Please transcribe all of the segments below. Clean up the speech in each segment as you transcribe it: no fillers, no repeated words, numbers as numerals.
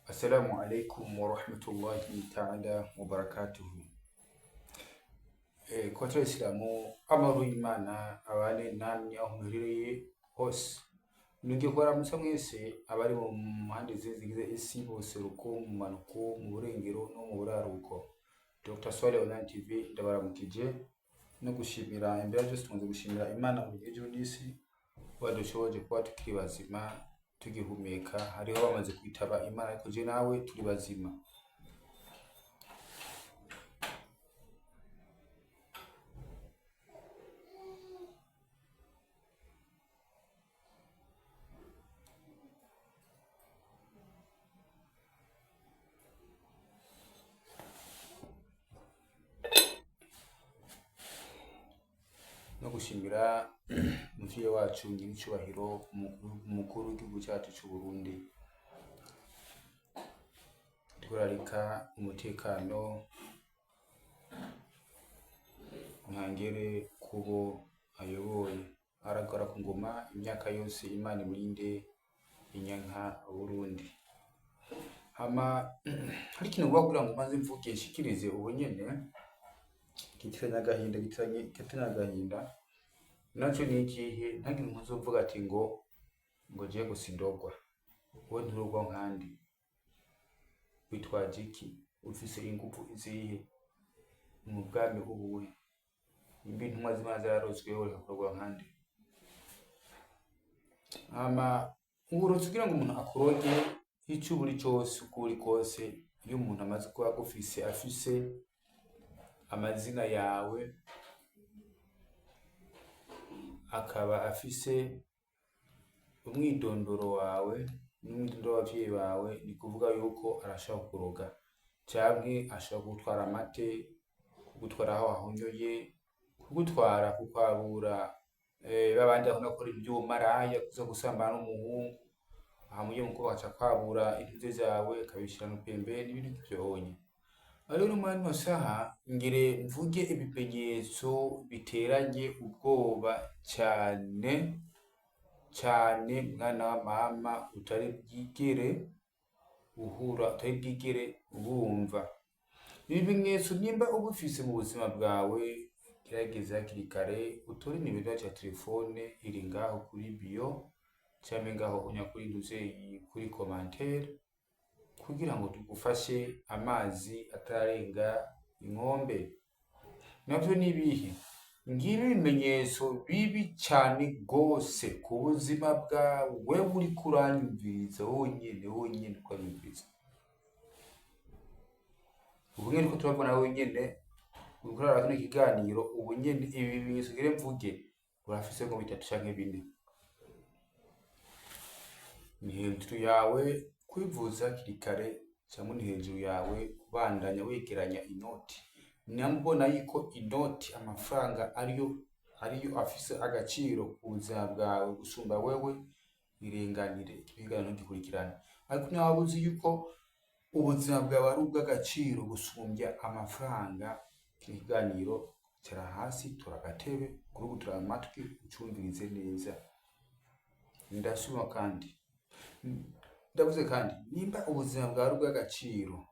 Assalamu alaikum warahmatullahi taala wabarakatuhu. Kwa Isilamu, amahoro y'Imana abane namwe aho muherereye hose. Nongeye kubaramutsa mwese abari mu mpande zigize isi, mu buseruko, mu manuko, mu burengero no mu buraruko. Dr. Swale Online TV ndabaramukije no gushimira imbere ya byose, tumaze gushimira Imana mu gihe n'isi badushoboje kuba tukiri bazima tugihumeka. Hariho bamaze kwitaba Imana, ariko je nawe turi bazima. No gushimira umuvyeyi wacu nyiricubahiro umukuru w'igihugu cyacu c'u Burundi, twararika umutekano ntangere kubo ayoboye, aragara ku ngoma imyaka yose. Imana imurinde inyanka Burundi. Hama hari ikintu ngomba kugira ngo maze mvuge nshikirize ubu nyene gitiranya agahinda, gitiranya agahinda naco ni ikihe? Ntagire umuntu uzovuga ati ngo je ngo sindogwa. Wowe nturogwa nkandi, witwaje iki? Ufise inguvu izihe? Mu bwami ubuhe? Imbi intumwa z'Imana zararozwe, reka kurogwa nkandi. Hama uburozi, kugira ngo umuntu akuroge, ico uri cose, uko uri kose, iyo umuntu amaze kuba agufise, afise amazina yawe, akaba afise umwidondoro wawe n'umwidondoro w'abavyeyi bawe, ni kuvuga yuko arashobora kukuroga, canke ashobora kugutwara amate, kugutwara aho wahonyoye, kugutwara kukwabura babandi bakunda gukora ivy'ubumaraya, kuza gusambana n'umuhungu, hama uyo mukobwa agaca kwabura intuze zawe akabishira mu pembeni, ibintu nk'ivyo. Rero muri ano saha ngire mvuge ibimenyetso biteranye ubwoba cane cane, mwana wa mama, utari bwigere uhura, utari bwigere wumva. Ibi bimenyetso nimba ubifise mu buzima bwawe, gerageza hakiri kare utore nimero yacu ya telefone iri ngaho kuri bio, canke ngaho unya kuri ntuzeyi kuri commentaire, kugira ngo tugufashe amazi atararenga inkombe. Navyo ni ibihe? Ngibi ibimenyetso bibi cane gose ku buzima bwawe, wewe uriko uranyumviriza, wowe nyene, wowe nyene uriko uranyumviriza ubu nyene, uriko turavugana, wewe nyene uriko uraraba kino kiganiro ubu nyene. Ibi bimenyetso ngire mvuge urafise nko bitatu canke bine. Ni hejuru yawe kwivuza hakiri kare, cyangwa ni hejuru yawe kubandanya wegeranya inoti. Nambona yuko inoti, amafaranga ariyo afise agaciro ku buzima bwawe gusumba wewe, irenganire ikiganiro ntugikurikirane. Ariko niba uzi yuko ubuzima bwawe ari ubw'agaciro gusumbya amafaranga, kino kiganiro icara hasi, tora agatebe, kurugutura amatwi, ucumvirize neza. Ndasubira kandi ndavuze kandi, nimba ubuzima bwawe ari ubw'agaciro,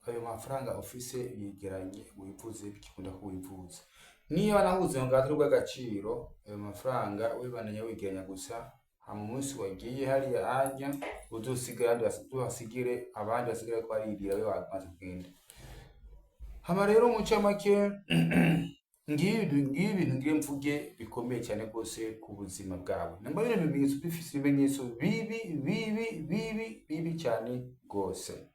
ayo mafaranga ufise yegeranye wivuze bikikunda ko wivuza. Niba naho ubuzima bwawe atari ubw'agaciro, ayo mafaranga wibandanya wegeranya gusa, hama umunsi wagiye hariya anya uzosigara uzohasigire abandi basigare ko baririra we wamaze kugenda. Hama rero mu ncamake, ngibi ibintu ngire mvuge bikomeye cyane rwose ku buzima bwawe. Namba bino bimenyetso bifise ibimenyetso bibi bibi bibi bibi cyane rwose.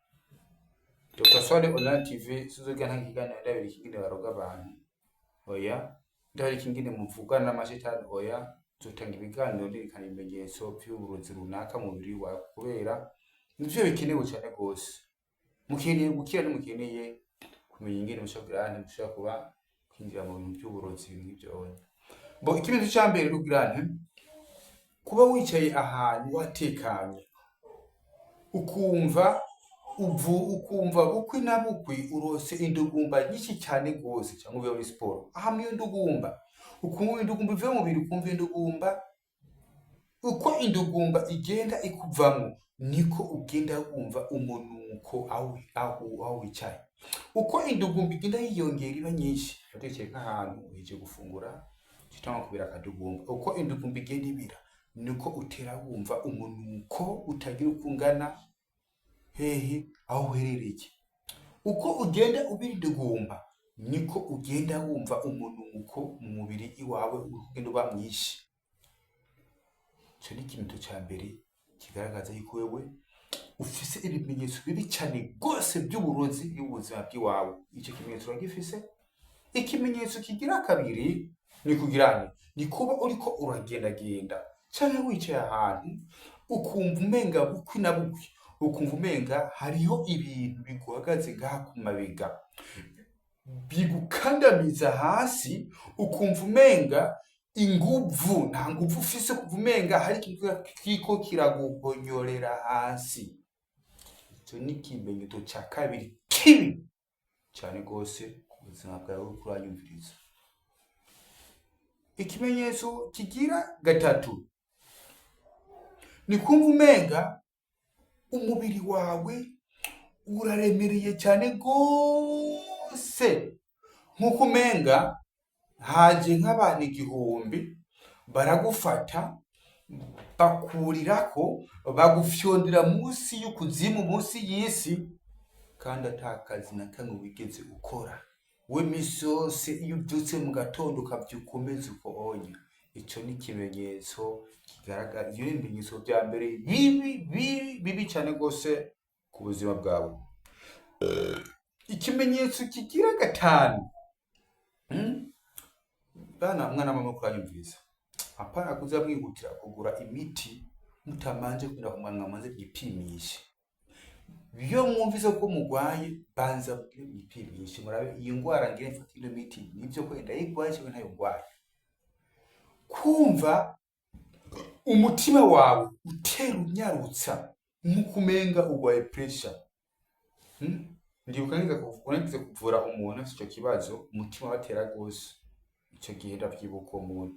Dr. Swale Online TV sinzogera nta kiganiro ndabereka ingene baroga abantu, oya. Ndabereka ingene muvugana n'amashetani, oya. Nzotanga ibiganiro nerekana ibimenyetso vy'uburozi runaka mu mubiri wawe, kubera nivyo bikenewe cyane rwose. Mukeneye gukira, ntimukeneye kumenya ingene mushobora kugira, mushobora kuba kwinjira mu bintu by'uburozi, ibintu nk'ivyo. Bo ikimenyetso ca mbere nukugira nti kuba wicaye ahantu watekanye, ukumva uvu ukumva bukwi na bukwi urose indugumba nyinshi cyane rwose, cyangwa uvuye muri siporo, aha iyo ndugumba ukumva indugumba ivuye mu mubiri, ukumva indugumba Uko indugumba igenda ikuvamwo, niko ugenda wumva umunuko aho wicaye. Uko indugumba igenda yiyongera iba nyinshi, wicaye nk'ahantu uhejeje gufungura, ucitangura kubira akadugumba. Uko indugumba igenda ibira, niko utera wumva umunuko utagira uko ungana hehe aho uherereye. Uko ugenda ubira indugumba, niko ugenda wumva umunuko mu mubiri iwawe ugenda uba mwinshi. Ico ni ikimenyetso ca mbere kigaragaza yuko wewe ufise ibimenyetso bibi cane gose vy'uburozi y'ubuzima bw'iwawe. Ico kimenyetso uragifise? Ikimenyetso kigira kabiri ni kugira nti ni kuba uriko uragendagenda canke wicaye ahantu, ukumva umenga bukwi na bukwi, ukumva umenga hariho ibintu biguhagaze ngaha ku mabega, bigukandamiza hasi, ukumva umenga inguvu nta nguvu ufise, ukumva umenga hari ikintu kiriko kiraguhonyorera hasi. Ico ni ikimenyetso ca kabiri kibi cane gose ku buzima bwawe uriko uranyumviriza. Ikimenyetso kigira gatatu ni kumva umenga umubiri wawe uraremereye cane gose, nk'uko umenga haje nk'abantu 1000 baragufata, bakurirako, bagufyondera munsi y'ukuzimu, munsi y'isi, kandi ata kazi na kamwe wigeze ukora. We misi yose iyo uvyutse mu gatondo ukavyuka umeze uko onya, ico ni ikimenyetso kigaragara. Ivyo ni ibimenyetso vya mbere bibi bibi bibi cane gose ku buzima bwawe. Ikimenyetso kigira gatanu, Bana mwana mama kuranyumviriza, apana kuza mwihutira kugura imiti mutamanje kugenda kwa muganga, mubanze mwipimishe. Iyo mwumvise ko mugwaye, banza mugire mwipimishe, murabe iyi ngwara ngire mfate ino miti, nivyo ko ndayigwaye canke ntayo ngwaye. Kumva umutima wawe utera unyarutsa nk'uko umenga ugwaye pressure. Ndibuka nigeze kuvura umuntu afise ico kibazo, umutima watera gose. Ico gihe ndavyibuka uwo muntu.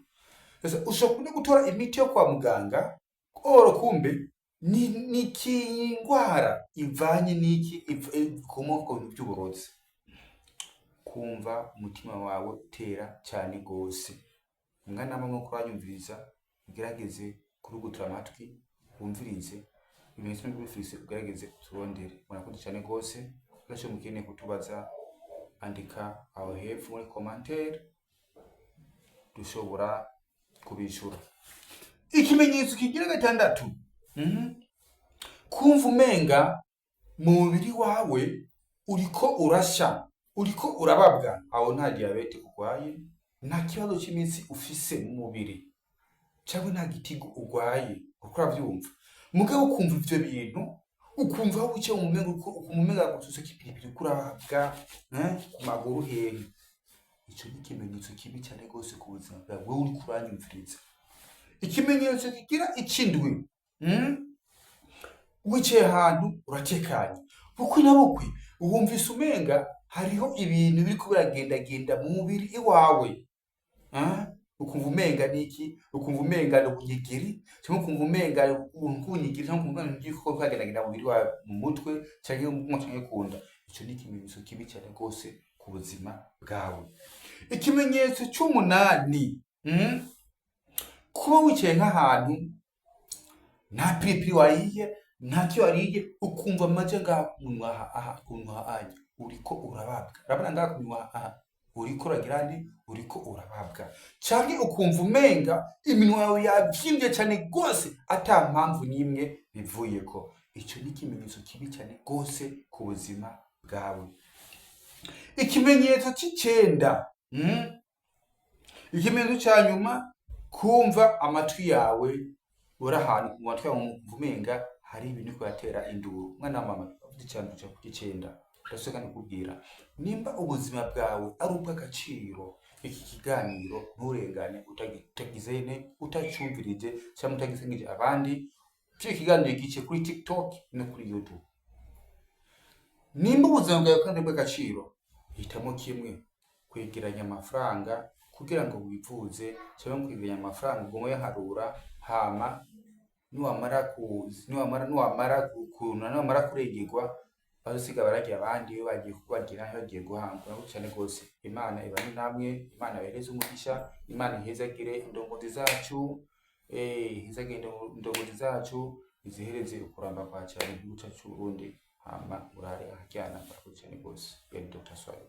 Sasa ushobora no gutora imiti yo kwa muganga, oro kumbe ni ingwara ivanye n'iki ikomoka ku bintu vy'uburozi. Kumva umutima wawe utera cane gose. Mwana wa mama uranyumviriza, ugerageze kurugutura amatwi, wumvirize ibimenyetso niba ubifise, ugerageze uturondere. Murakoze cane gose. Ico mukeneye kutubaza, andika aho hepfo muri commentaire, dushobora kubishura. Ikimenyetso kigira gatandatu, kumva umenga mu mubiri wawe uriko urasha, uriko urababwa. Aho nta diyabete urwaye, nta kibazo c'imitsi ufise mu mubiri, cyangwa nta gitigo urwaye, uko uravyumva. Mugabo ukumva ivyo bintu, ukumva aho wicaye umenga ukumva umenga gusutse ipiripiri, uriko urababwa ku maguru hehe. Ico ni ikimenyetso kibi cane gose ku buzima bwawe, wewe uriko uranyumviriza. Ikimenyetso kigira icindwi, Wicaye ahantu uratekanye, bukwi na bukwi wumvise umenga hariho ibintu biriko biragendagenda mu mubiri iwawe. Ukumva umenga niki? Ukumva umenga ni ubunyegeri, canke ukumva umenga ubunyegeri, canke ukumva umenga ibikoko biragendagenda mu mubiri wawe, mu mutwe canke mu mugongo canke kunda. Ico ni ikimenyetso kibi cane gose ku buzima bwawe. Ikimenyetso c'umunani, Kuba wicaye nk'ahantu, nta piripiri wariye, nta cyo wariye, ukumva amaje ngaha ku munwa, aha aha ku munwa anya uriko urababwa. Urabona ngaha ku munwa aha uriko uragira nti uriko urababwa, canke ukumva umenga iminwa yawe yavyimbye cane gose ata mpamvu n'imwe bivuyeko. Ico ni ikimenyetso kibi cane gose ku buzima bwawe. Ikimenyetso c'icenda, Ikimenyetso ca nyuma, kumva amatwi yawe uri ahantu mu matwi yawe wumva umenga hari ibintu biriko biratera induru. Mwana wa mama, avuze icya c'icenda, ndasubira kandi kukubwira, nimba ubuzima bwawe ari ubw'agaciro, iki kiganiro nturengane utagize utacumvirije cyangwa utagisangije abandi. Kino kiganiro gice kuri TikTok no kuri YouTube. Nimba ubuzima bwawe kandi bw'agaciro, hitamo kimwe: kwegeranya amafaranga kugira ngo wivuze, cyangwa kwegeranya amafaranga ugume uyaharura, hama Niwamara ku niwamara niwamara niwamara kurengerwa, bazosiga bararya abandi iyo bagiye kubagira, bagiye guhambwa. Murakoze cane gose. Imana ibane namwe, Imana ibahereze umugisha, Imana ihezagire indongozi zacu, ihezagire indongozi zacu, izihereze ukuramba kwa cane igihugu cacu c'Uburundi. Hama urare aharyana. Murakoze cane gose. Yari Dr. Swahili.